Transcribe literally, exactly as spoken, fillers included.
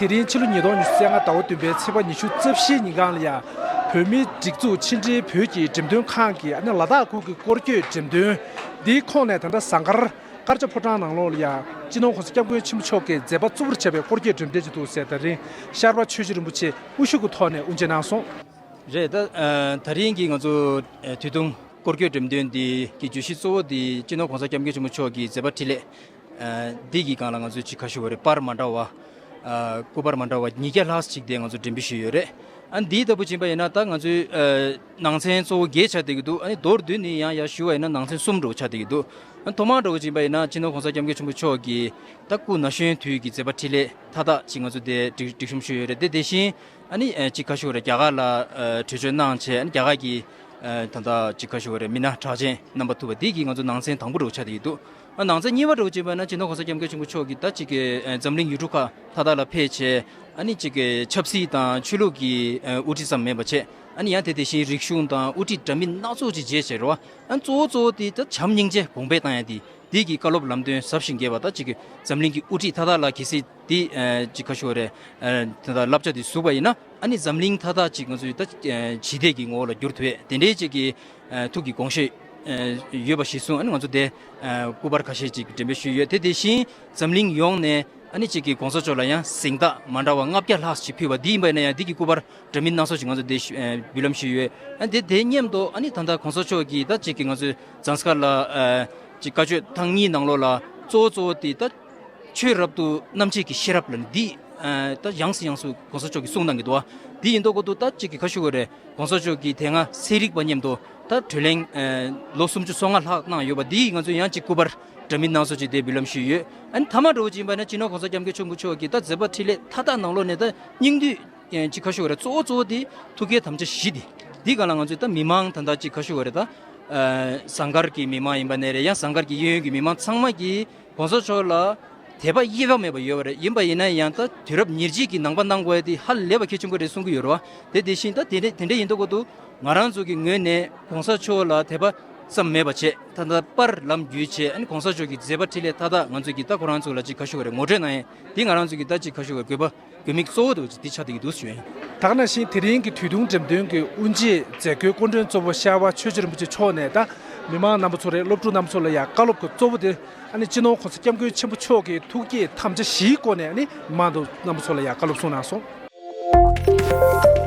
དེ་རིང་ཕྱི་ལོ་ཉིས་སྟོང་ཉི་ཤུ་རྩ་ལྔ་ཟླ་བ་བདུན་པའི་ཚེས་པ་ཉི་ཤུ་རྩ་བཞི་ཉིན་གང་ལ་ཡ། བོད་མིའི་སྒྲིག་འཛུགས་ཕྱི་འབྲེལ་བོད་ཀྱི་འགྲེམས་སྟོན་ཁང་གི་ཨ་ནི་ལ་དྭགས་ཁུལ་གྱི་སྐོར་སྐྱོད་འགྲེམས་སྟོན་འདིའི་ཁོངས་ནས་ད་ལྟ་ཟངས་དཀར་དཀར་ཆ་ཕོ་བྲང་ནང་ལོགས་ལ་ཡ། སྤྱི་ནོར་༸གོང་ས་༸སྐྱབས་མགོན་ཆེན་པོ་མཆོག་གི་མཛད་པ་གཙོ་བོར་བྱས་པའི་སྐོར་སྐྱོད་འགྲེམས་སྟོན་ཅིག་འདུག་ཟེར། ད་རིང་ཤར་པ་ཆོས་རྗེ་རིན་པོ་ཆེ་དབུ་བཞུགས་ཀྱི་ཐོག་ནས་དབུ་འབྱེད་གནང་སོང་། རེད། ད་ཨ་ད་རིང་གི་ང་ཚོ་ཨ་དུས་ཐུང་སྐོར་སྐྱོད་འགྲེམས་སྟོན་འདི་གི་བརྗོད་གཞི་གཙོ་བོ་འདི་སྤྱི་ནོར་༸གོང་ས་༸སྐྱབས་མགོན་ཆེན་པོ་མཆོག་གི་མཛད་པ་འཕྲིན་ལས་ཨ་འདི་གི་སྒང་ལ་ང་ཚོས་ཅིག་ཁ་ཤོ་བ་རེད། པར་མ་འདྲ་བ་ཨ་སྐུ་པར་མ་འདྲ་བ་ཉིས་བརྒྱ་ལྷག་ཅིག་དེ་ང་ཚོ་འགྲེམས་སྤེལ་ཞུས་ཡོད་རེད། ཨ་འདིའི་ལྟ་བུ་ཕྱིན་པ་ཡིན་ན་ད་ང་ཚོའི་ཨ་ནང་ཚན་གཙོ་བོ་བརྒྱད་ཆགས་བསྡད་ཀྱི་འདུག་ཨ་ནི་མདོར་བསྡུས་ནས་ཡང་ཡར་ཞུ་བ་ཡིན་ན་ནང་ཚན་གསུམ་འདྲ་བོ་ཆགས་བསྡད་ཀྱི་འདུག་ཨ་ཐོག་མར་འདྲ་བོ་ཕྱིན་པ་ཡིན་ན་སྤྱི་ནོར་༸གོང་ས་༸སྐྱབས་མགོན་ཆེན་པོ་མཆོག་གི་ད་སྐུ་ན་གཞོན་དུས་ཀྱི་མཛད་པ་འཕྲིན་ལས་མཐའ་དག་ཅིག་ང་ཚོ་དེ་སྒྲིག་སྒྲིག་གཤོམ་ཞུས་ཡོད་རེད། དེ་དེ་བཞིན་ཨ་ནི་ཨ་ཅིག་ཁ་ཤོ་རེད། རྒྱ་གར་ལ་ཨ་བྲོས་བྱོལ་གནང་བྱས་ཨ་ནི་རྒྱ་གར་གྱི་ཨ་ད་ལྟ་ཅིག་ཁ་ཤོ་རེད། མི་སྣ་གྲགས་ཅན་རྣམ་པ་ཐུག་པ་འདི་གི་ང་ཚོ་ནང་ཚན་དང་པོ་འདྲ་བོ་ཆགས་བསྡད་ཀྱི་འདུག་ཨ་ནང་ཚན་གཉིས་པ་འདྲ་བོ་བྱས་པ་ན་སྤྱི་ནོར་༸གོང་ས་༸སྐྱབས་མགོན་ཆེན་པོ་མཆོག་གིས་ད་ཅིག་གི་ཨ་འཛམ་གླིང་ཡུལ་གྲུ་ཁག་མཐའ་དག་ལ་ཕེབས་བྱས་ཨ་ནི་ཅིག་གི་ཆབ་སྲིད་དང་ཆོས་ལུགས་ཀྱི་ཨ་དབུ་ཁྲིད་ཙམ་མིན་པ་བྱས་ཨ་ནི་ཡང་དེ་དེ་བཞིན་རིག་གཞུང་དང་དབུ་ཁྲིད་འདྲ་མིན་སྣ་ཚོགས་ཅིག་མཇལ་བྱས་རེད་བ། ཨ་གཙོ་བོ་གཙོ་བོ་དེ་ད་བྱམས་སྙིང་རྗེ་གོང་འཕེལ་བཏང་ཡ་དེ། དེ་གི་བཀའ་སློབ་ལམ་སྟོན་ཟབ་ཞིང་རྒྱས་པ་ད་ཅིག་གི་འཛམ་གླིང་གི་དབུ་ཁྲིད་མཐའ་དག་ལ་གལ་སྲིད་དེ་ཨ་ཅིག་ཁ་ཤོ་རེད། ཨ་ད་ལྟ་བསླབ་བྱ་དེ་ཟུག་པ་ཡིན་ན་ཨ་ནི་འཛམ་གླིང་མཐའ་དག་ཅིག་ང་ཚོའི་ད་ཨ་ཞི་བདེ་གི་ངོ་བོ་ལ་འགྱུར་ཐུབ་པའི་དེ་འདྲའི་ཅིག་གི་ཨ་ཐུགས་ཀྱི་དགོངས་བཞེད་ཨ་ཡོད་པ་གཞིར་བཟུང་ཨ་ནི་ང་ཚོ་དེ་ཨ་སྐུ་པར་ཁ་ཤས་ཅིག་འགྲེམས་སྤེལ་ཞུས་ཡོད། དེ་དེ་བཞིན་འཛམ་གླིང་ཡོངས་ནས་ཨ་ནི་ཅིག་གི་༸གོང་ས་མཆོག་ལ་ཡང་གཟེངས་རྟགས་མ་འདྲ་བ་ལྔ་བརྒྱ་ལྷག་ཅིག་ཕུལ་བ་འདི་ཡིན་པ་ཡིན་ན་ཡང་འདི་གི་སྐུ་པར་འདྲ་མིན་སྣ་ཚོགས་ཅིག་ང་ཚོ་འདི་ཞུ་ཨ་འབུལ་ལམ་ཞུས་ཡོད། ཨ་འདི་དེ་མཉམ་དུ་ཨ་ནི་ད་ལྟ་༸གོང་ས་མཆོག་གིས་ད་ཅིག་གི་ང་ཚོའི་ཛངས་དཀར་ལ་ཨ་ཅིག་བཀའ་ཆོས་ཐེངས་གཉིས་ནང་ལོགས་ལ་གཙོ་བོ་གཙོ་བོ་དེ་ད་ཆོས་རབ་ཏུ་རྣམ་འབྱེད་ཀྱི་ཤེས་རབ་ལ་ནི་འདི་ཨ་ད་ཡང་སེ་ཡང་སེ་༸གོང་ས་མཆོག་གིས་གསུངས་གནང་གི་འདུག་བ། འདི་ཡིན་མདོག་གོ་འདུག་ད་ཅིག་གི་ཁ་ཤོ་བ་རེད། ༸གོང་ས་མཆོག་གིས་དེ་སྔ་ཚན་རིག་པ་མཉམ་དུ་ད་གྲོས་གླེང་ཨ་ལོ་སུམ་ཅུ་སོ་ལྔ་ལྷག་གནང་ཡོད་པ་འདི་ང་ཚོས་ཡང་ཅིག་སྐུ་པར་འདྲ་མིན་སྣ་ཚོགས་ཅིག་དེ་འབུལ་ལམ་ཞུས་ཡོད། ཨ་ནི་མཐའ་མ་འདྲ་བོ་ཅིག་ཡིན་པ་ན་སྤྱི་ནོར་༸གོང་ས་༸སྐྱབས་མགོན་ཆེན་པོ་མཆོག་གིས་ད་མཛད་པ་འཕྲིན་ལས་མཐའ་དག་ནང་ལོགས་ནས་ད་སྙིང་བསྡུས་ཅིག་ཁ་ཤོ་བ་རེད། གཙོ་བོ་གཙོ་བོ་དེ་ཐུགས་བསྐྱེད་དམ་བཅའ་བཞི་དེ། འདི་ག་ལ་ང་ཚོས་ད་མི་མང་ད་ལྟ་ཅིག་ཁ་ཤོ་བ་རེད། ད་ཨ་ཟངས་དཀར་གྱི་མི་མང་ཡིན་པ་ནས་རེད། ཡང་ཟངས་དཀར་གྱི་གཡས་གཡོན་གྱི་མི་མང་ཚང་མ་གིས་༸གོང་ས་མཆོག་ལ་དད་པ་དབྱེ་བ་མེད་པ་ཡོད་པ་རེད། ཡིན་པ་ཡིན་ན་ཡང་ད་དུས་རབས་ཉེར་གཅིག་གི་ནང་པ་གནང་དགོས་ཡ་དེ་ཧ་ལས་པ་གལ་ཆེན་པོ་རེད་གསུང་གི་ཡོད་རེད་བ། དེ་དེ་བཞིན་ད་དེ་འདྲ་དེ་འདྲ་ཡིན་མདོག་གོ་འདུག་ང་རང་ཚོ་གི་ངོས་ནས་༸གོང་ས་མཆོག་ལ་དད་པ་ཙམ་མེད་པ་བྱས་ད་ལྟ་པར་ལམ་བརྒྱུད་བྱས་ཨ་ནི་༸གོང་ས་མཆོག་གི་མཛད་པ་འཕྲིན་ལས་མཐའ་དག་ང་ཚོ་གི་ད་ཁོ་རང་ཚོ་ལ་ཅིག་ཁ་ཤོ་བ་རེད། ངོ་སྤྲོད་གནང་ཡས་འདི་ང་རང་ཚོ་གི་ད་ཅིག་ཁ་ཤོ་བ་དགོས་པ་དགོས་དམིགས་གཙོ་བོ་དེ་འདི་ཆགས་བསྡད་ཀྱི་འདུག་ཞུ་ཡིན། ད་ག་ནང་བཞིན་དེ་རིང་གི་དུས་ཐུང་འགྲེམས་སྟོན་གྱི་དབུ་འབྱེད་མཛད་སྒོའི་སྐུ་མགྲོན་གཙོ་བོ་ཤར་པ་ཆོས་རྗེ་རིན་པོ་ཆེ་མཆོག་ནས་ད་མི་མང་རྣམ་པ་ཚོ་རེད། སློབ་ཕྲུག་རྣམ་པ་ཚོ་ལ་ཡང་བཀའ་སློབ་ཀྱི་གཙོ་བོ་དེ་ཨ་ནི་སྤྱི་ནོར་༸གོང་ས་༸སྐྱབས་མགོན་ཆེན་པོ་མཆོག་གི་ཐུགས་བསྐྱེད་དམ་བཅའ་བཞིའི་སྐོར་ནས་ཨ་ནི་མི་མང་དུ་རྣམ་པ་ཚོ་ལ་ཡང་བཀའ་སློབ་གསུངས་གནང་སོང་།